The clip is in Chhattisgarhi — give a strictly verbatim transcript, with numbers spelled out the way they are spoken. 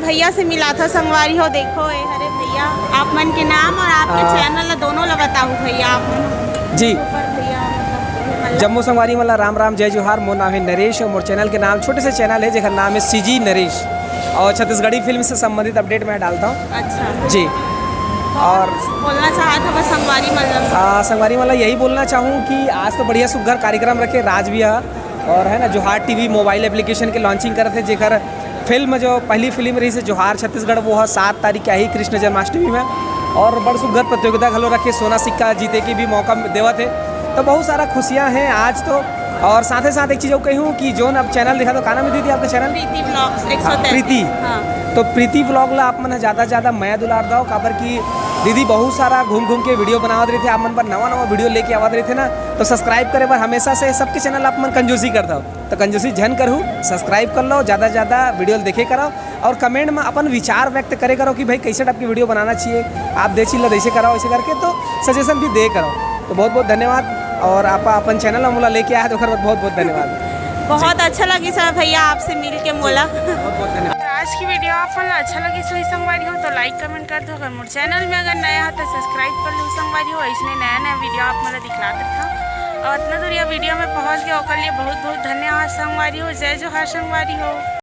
भैया से मिलाथंव संगवारी हो, देखो ए हरे भैया, आप मन के नाम और आपके आ, चैनल ला दोनों ला बताहू भैया आप मन। जी। ऊपर भैया, मतलब, जम्मो संगवारी मन ला राम राम, जय जोहार। मोर नाम है नरेश और मोर चैनल के नाम, छोटे से चैनल है जेकर नाम है सीजी नरेश, और छत्तीसगढ़ी फिल्म से संबंधित अपडेट मैं डालता हूँ। अच्छा। जी। और बोलना चाहत हवय संगवारी मन ला? आ, संगवारी मन ला यही बोलना चाहूँ कि आज तो बढ़िया सुग्घर कार्यक्रम रखे राज भैया, और है ना, जोहार टीवी मोबाइल एप्लीकेशन के लॉन्चिंग करत हे, जेकर फिल्म जो पहली फिल्म रही से जोहार छत्तीसगढ़, वो है सात तारीख के आही कृष्ण जन्माष्टमी में, और बड़ सुग्घर प्रतियोगिता घलो रखे, सोना सिक्का जीते के भी मौका देवत हे। तो बहुत सारा खुशियाँ हैं आज तो। और साथ ही साथ एक चीज़ और कहूँ कि जोन अब चैनल दिखा दो, का नाम है दीदी आपका चैनल? प्रीति ब्लॉग्स एक सौ हाँ, तैंतीस। प्रीति। हाँ। तो प्रीति व्लॉग ला आप मन ज़्यादा से ज़्यादा मया दुलार दव, काबर कि दीदी बहुत सारा घूम घूम के वीडियो बनावत रहिथे, आप मन बर नवा नवा वीडियो लेके आवत रहिथे ना। तो सब्सक्राइब करे बर हमेशा से सबके चैनल आप मन कंजूसी करथव, तो कंजूसी झन करहू, सब्सक्राइब कर लव, ज़्यादा से ज़्यादा वीडियो देखे करव। और कमेंट में अपन विचार व्यक्त करे करव कि भाई कैसे टाइप की वीडियो बनाना चाहिए, आप दे चीज ला जैसे करव, ऐसे करके तो सजेशन भी दे करव। तो बहुत बहुत धन्यवाद। और आप अपन चैनल में मोला लेके आए तो ओकर बर बहुत बहुत धन्यवाद। बहुत अच्छा लगिस हे भैया आपसे मिल के मोला। बहुत बहुत धन्यवाद। आज की वीडियो आप मन ला अच्छा लगिस होही संगवारी हो तो लाइक कमेंट कर दो। अगर मोर चैनल में अगर नया हो तो सब्सक्राइब कर लो संगवारी हो, ऐसने नया नया वीडियो आप मन ला दिखलात रहिथंव। और अतना दूर ये वीडियो में पहुंच गया ओकर लिए बहुत बहुत धन्यवाद संगवारी हो। जय जोहार संगवारी हो।